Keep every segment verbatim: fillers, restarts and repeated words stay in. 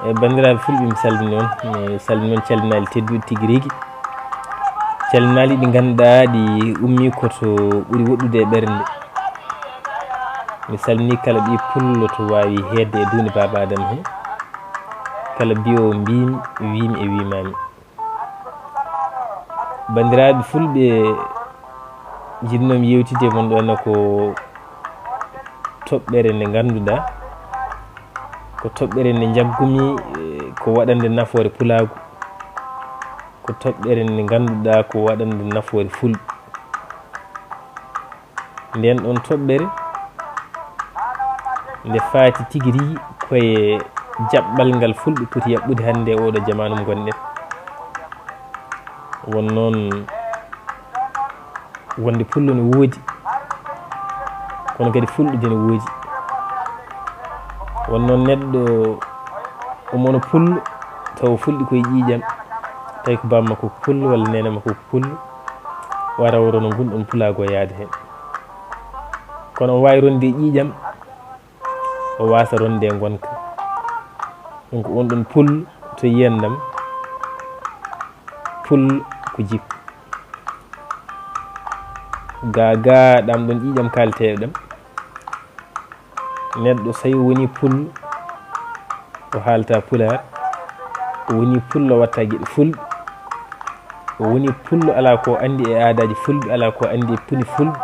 E banndiraaɓe fulɓe, mi salmini on, mi salmini on calminaali tedduɗi tigi rigi, calminaali ɗi ngannduɗaa ɗi ummii ko to ɓuri woɗɗude e ɓernde. Mi salmini kala ɓii pullo to waawi heedde e duunde Baaba Adama he, kala mbiyo mbiimi, wiimi e wiimaami. Banndiraaɓe fulɓe, njiɗnoomi yewtidde e mon ɗo ne ko toɓɓere nde ngannduɗaa ko toɓɓere nde njaggumi, eh, ko waɗande nafoore pulaagu, ko toɓɓere nde ngannduɗaa ko waɗande nafoore fulɓe. Nden ɗon toɓɓere nde faati tigi rigi koye jaɓɓal ngal fulɓe poti yaɓɓude hannde e oɗo jamaanu mo ngonɗen. Won noon wonde pullo ne woodi, kono kadi fulɓe de ne woodi. Won noon neɗɗo omo no pullo, tawa fulɓe koye ƴiiƴam, tawi ko baaba makko ko pullo walla neene makko ko pullo, wara woro no ngun ɗon pulaagu o yaade heen. Kono o waawi ronde e ƴiiƴam, o waasa ronde e ngonka. Donc on ɗon pullo to yiyandam, pullo ko jikku. Ga, ga ɗam ɗon ƴiiƴam kalteeɗo ɗam. Neɗɗo so tawi woni pullo, o haalta pulaar, o woni pullo watta geɗe fulɓe, o woni pullo alaa ko anndi e aadaaji fulɓe, alaa ko anndi e pini fulɓe,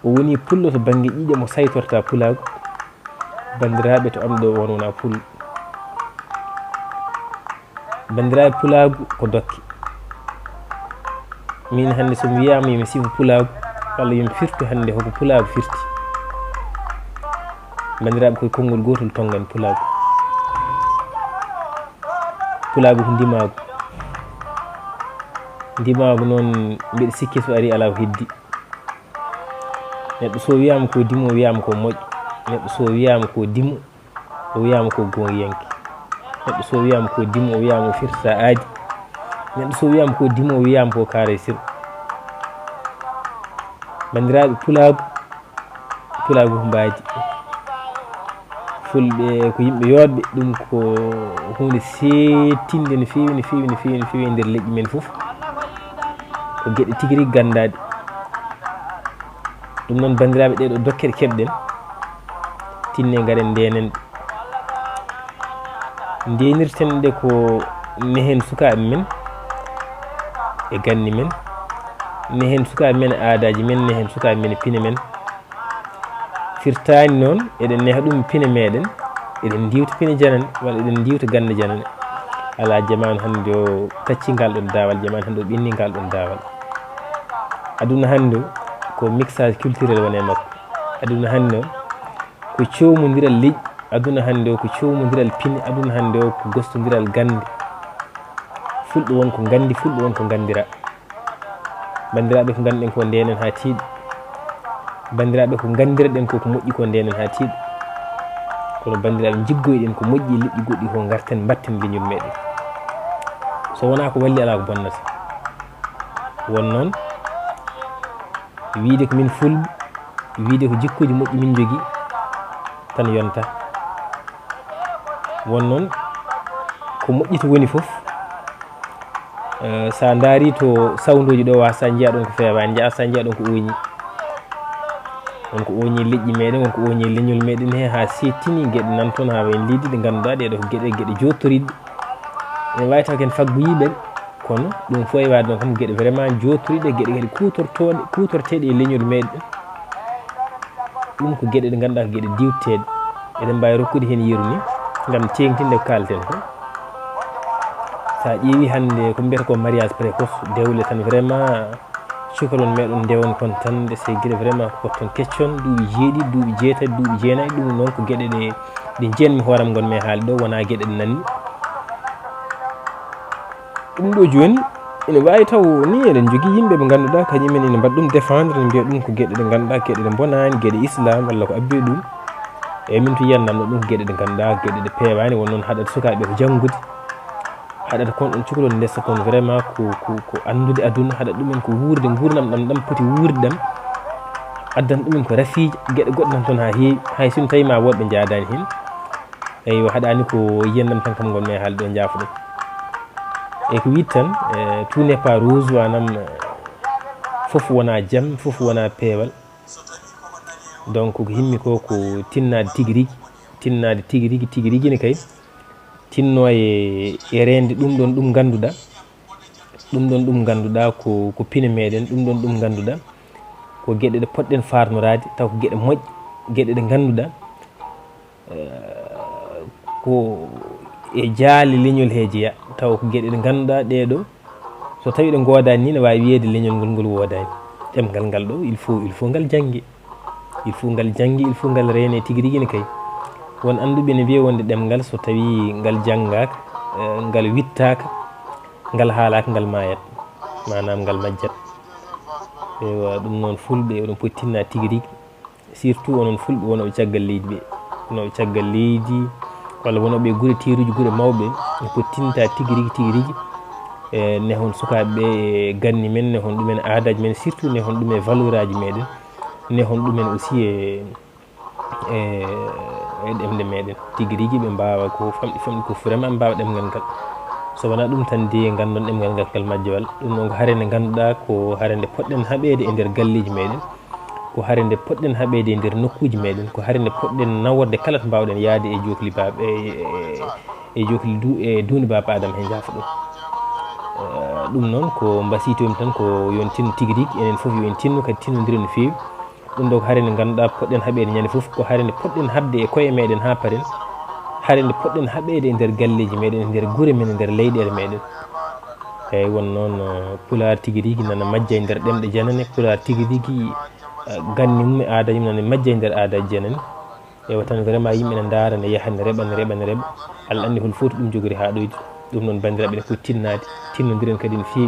o woni pullo to bannge ƴiiƴam o saytorta pulaagu. Banndiraaɓe, to am ɗo on wona pullo. Banndiraaɓe, pulaagu ko dokke. Min hannde so mi wiyaama yo mi sifu pulaagu, walla yo mi firtu hannde hoko pulaagu firti. Banndiraaɓe, koye konngol gootol tonngan pulaagu. Pulaagu ko ndimaagu. Ndimaagu noon, mbeɗa sikki so ari alaa ko heddi. Neɗɗo so wiyaama ko dimo, o wiyaama ko moƴƴo. Neɗɗo so wiyaama ko dimo, o wiyaama ko gooyiyanke. Neɗɗo so wiyaama ko dimo, o wiyaama o firta aadi. Neɗɗo so wiyaama ko dimo, o wiyaama ko kaaray sir. Banndiraaɓe, pulaagu, pulaagu ko mbaadi. Fulɓe ko yimɓe yooɗɓe, ɗum ko huunde seettinde no feewi, no feewi, no feewi, no feewi e nder leƴƴi men fof. Ko geɗe tigi rigi ganndaaɗe. Ɗum noon, banndiraaɓe, ɗee ɗoo dokkere keɓɗen, tinne ngaren ndenen ɗe. Ndenirten ɗe ko nehen sukaaɓe men e ganni men, nehen sukaaɓe men e aadaaji men, nehen sukaaɓe men e pine men. Firtaani noon eɗen neha ɗum pine meɗen, eɗen ndiwta pine janane, walla eɗen ndiwta gannde janane. Alaa, jamaanu hannde o tacci ngal ɗon daawal, jamaanu hannde o ɓenni ngal ɗon daawal. Aduna hannde o ko mixage culturel woni e makko. Aduna hannde o ko coomondiral leƴƴi. Aduna hannde o ko coomondiral pine. Aduna hannde o ko gostondiral gannde. Fulɓe won ko nganndi, fulɓe won ko nganndira. Banndiraaɓe, ko ngannduɗen ko ndenen haa tiiɗi. Banndiraaɓe, ko nganndirɗen ko, ko moƴƴi ko ndenen haa tiiɗi. Kono banndiraaɓe, njiggoyɗen ko moƴƴi e leƴƴi goɗɗi ko, ngarten mbatten leñol meɗen. So wonaa ko walli, alaa ko bonnata. Won noon, wiide ko min fulɓe, wiide ko jikkuuji moƴƴi min njogii, tan yonta. Won noon, ko moƴƴi to woni fof, eh, sa ndaari to sawndooji ɗo, wa sa njiya ɗon ko feewaani, njiya sa njiya ɗon ko ooñi. Won ko ooñi leƴƴi meɗen, won ko ooñi leñol meɗen he, haa seettini geɗe nan toon, haa wayi leydi ɗe ngannduɗaa ɗee ɗo ko geɗe, geɗe jooɗtoriɗe. Ene waawi taw ko en faggoyiiɓe, kono ɗum fof e waade noon kam geɗe vraiment jooɗtoriɗe, geɗe kadi kuutortooɗe, kuutorteeɗe e leñol meɗen. Ɗum ko geɗe ɗe ngannduɗaa ko geɗe diwteeɗe. Eɗen mbaawi rokkude heen yeru ni, ngam teeŋtinde ko kaalten ko. So a ƴeewi hannde ko mbiyata ko mariage précoce, dewle tan vraiment, cukalon meɗon ndewon kon tan, nde sey gila vraiment ko potton keccon, duuɓi jeeɗiɗi, duuɓi jeetati, duuɓi jeenayi, ɗum noon ko geɗe ɗe, ɗe njiyanmi hooram ngonmi e haalde ɗo, wonaa geɗe ɗe nanmi. Ɗum ɗo jooni, ene waawi taw ni eɗen njogii yimɓe ɓe ngannduɗaa kañum en ene mbaɗa ɗum défendre, ene mbiya ɗum ko geɗe ɗe ngannduɗaa, geɗe ɗe mbonaani, geɗe islam, Allah ko abbi e ɗum. Eeyi, min to yiyannam no ɗum ko geɗe ɗe ngannduɗaa, geɗe ɗe peewaani, won noon haɗata sukaaɓe ko janngude, haɗata kon ɗon cukalon ndesa toon vraiment ko, ko, ko anndude aduna, haɗata ɗumen ko wuurde nguurndam ɗam, ɗam poti wuurde ɗam, addanta ɗumen ko rafiiji, geɗe goɗɗe nan toon haa heewi, hay sinno tawi ma woɗɓe njaadaani heen. Eywa, haɗaani ko yiyannam tan kam ngon mi e haalde ɗo, njaafo ɗum. E ko wiit tan, eh, tout n'est pas rose, maanaam, eh, fof wonaa jam, fof wonaa peewal. Donc, ko himmi ko, ko tinnaade tigi rigi, tinnaade tigi rigi, tigi rigi ne kay. Tinnoo e, e reende ɗum ɗon ɗum ngannduɗaa. Ɗum ɗon ɗum ngannduɗaa ko, ko pine meɗen, ɗum ɗon ɗum ngannduɗaa ko geɗe ɗe poɗɗen faarnoraade, taw ko geɗe moƴƴe, geɗe ɗe ngannduɗaa, eh, ko e jaale leñol he jeyaa, taw ko geɗe ɗe ngannduɗaa ɗee ɗoo, so tawii ɗe ngoodaani ni, ne waawi wiyeede leñol ngol, ngol woodaani. Ɗemngal ngal ɗoo, il faut, il faut ngal jannge. Il faut ngal jannge, il faut ngal reene tigi rigi ne kay. Won annduɓe ne mbiya wonde ɗemngal so tawii ngal janngaaka, eh, ngal wittaaka, ngal haalaaka, ngal maayat, maanaam ngal majjat. Eywa, ɗum noon fulɓe oɗon poti tinna tigi rigi, surtout onon fulɓe wonooɓe caggal leydi ɓe, wonooɓe caggal leydi, walla wonooɓe e gure teeruuji, gure mawɓe, on poti tinta tigi rigi, tigi rigi, e nehon sukaaɓe ɓe e ganni men, nehon ɗumen aadaaji men, surtout nehon ɗum e valeur aji meɗen, nehon ɗumen aussi e, e, e ɗemɗe meɗen. Tigi rigi ɓe mbaawa ko famɗi famɗi ko vraiment mbaawa ɗemngal ngal. So wonaa ɗum tan de, nganndon ɗemngal ngal, ngal majjowal. Ɗum noon ko hare nde ngannduɗaa ko hare nde poɗɗen haɓeede e nder galleeji meɗen, ko hare nde poɗɗen haɓeede e nder nokkuuji meɗen, ko hare nde poɗɗen naworde kala to mbaawɗen yahde e jookli baaɓe, e, e, e jookli du-, e duunde Baaba Aadama he njaafo ɗum. Eh, ɗum noon ko mbasiytomi tan ko yo en tinno tigi rigi, enen fof yo en tinno, kadi tinnondiren no feewi. Ɗum ɗo ko hare nde ngannduɗaa poɗɗen haɓeede ñande fof, ko hare nde poɗɗen haɓde e koye meɗen haa paren, hare nde poɗɗen haɓeede e nder galleeji meɗen, e nder gure men, e nder leyɗeele meɗen. Eyyi, won noon, eh, Pulaar tigi rigi nana majja e nder ɗemɗe janane, Pulaar tigi rigi, eh, ganni mum e aadaaji mum nana majja e nder aadaaji janane. Eywa tan, vraiment, yimɓe ne ndaara, ne yaha, ne reɓa, ne reɓa, ne reɓa. Allah anndi hol foti ɗum jogori haa ɗoyde. Ɗum noon, banndiraaɓe, ne poti tinnaade, tinnondiren kadi no feewi.